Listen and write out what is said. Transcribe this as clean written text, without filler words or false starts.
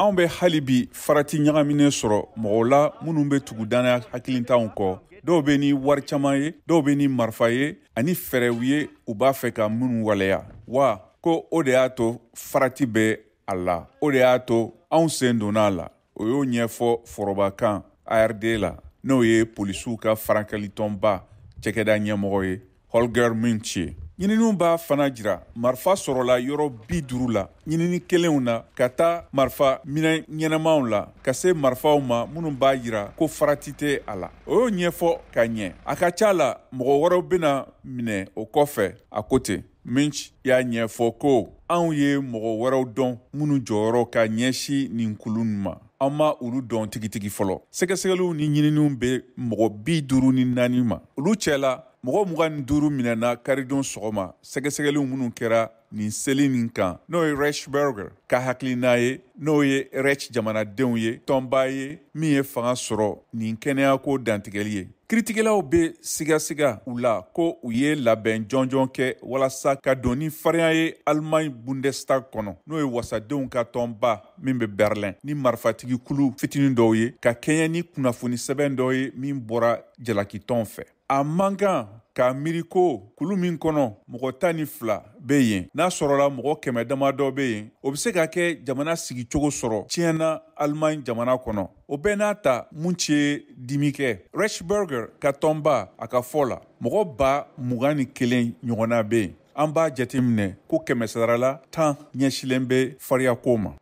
Anw bɛ hali bi farati ɲagaminen sɔrɔ mɔgɔw la minnu bɛ tugu dannaya hakilintanw kɔ. Dɔw bɛ ni wari caman ye, dɔw bɛ ni marifa ye ani fɛɛrɛw ye u b'a fɛ ka minnu waleya. Wa ko o de y'a to farati bɛ a la, o de y'a to anw sen donna a la. O y'o ɲɛfɔ forobakan ARD la, n'o ye polisiw ka farankɛlitɔnba cɛkɛda ɲɛmɔgɔ ye Holger Munch ye. Ɲininiw b'a fana jira marifa sɔrɔla yɔrɔ 50 la ɲinini kelenw na, ka taa marifa minɛn ɲɛnamaw la, ka se marifaw ma minnu b'a jira ko farati tɛ a la. O y'o ɲɛfɔ ka ɲɛ. A ka ca la mɔgɔ wɛrɛw bɛna minɛ o kɔfɛ, a ko ten. Munch y'a ɲɛfɔ ko anw ye mɔgɔ wɛrɛw dɔn minnu jɔyɔrɔ ka ɲɛsin nin kulu ma, an ma olu dɔn tigitigi fɔlɔ. Sɛgɛsɛgɛliw ni ɲininiw bɛ mɔgɔ 54 ma. Olu cɛla mɔgɔ 25 minɛna karidon sɔgɔma sɛgɛsɛgɛliw minnu kɛra nin seli nin kan, n'o ye Reichsbürger ka hakilina ye, n'o ye Reich jamanadenw ye, tɔnba ye min ye fanga sɔrɔ nin kɛnɛyako dantigɛli ye. Kiritigɛlaw bɛ sigasiga u la ko u ye labɛn jɔnjɔn kɛ walasa ka don ni farinya ye Allemagne Bundestag kɔnɔ, n'o ye wasadenw ka tɔnba min bɛ Berlin, ni marifatigi kulu fitinin dɔw ye, ka kɛɲɛ ni kunnafoni sɛbɛn dɔ ye min bɔra jalakitɔn fɛ. A man kan k'a miiri ko kulu min kɔnɔ mɔgɔ 12 bɛ yen, n'a sɔrɔla mɔgɔ 100 damadɔ bɛ yen, o bɛ se ka kɛ jamana sigicogo sɔrɔ tiɲɛna Allemagne jamana kɔnɔ. O bɛɛ n'a ta, Munch ye dimi kɛ. Reichsbürger ka tɔnba, a ka fɔ la, mɔgɔ 21,000 ɲɔgɔnna bɛ yen. An b'a jateminɛ ko kɛmɛsarala 10 ɲɛsilen bɛ fariyako ma.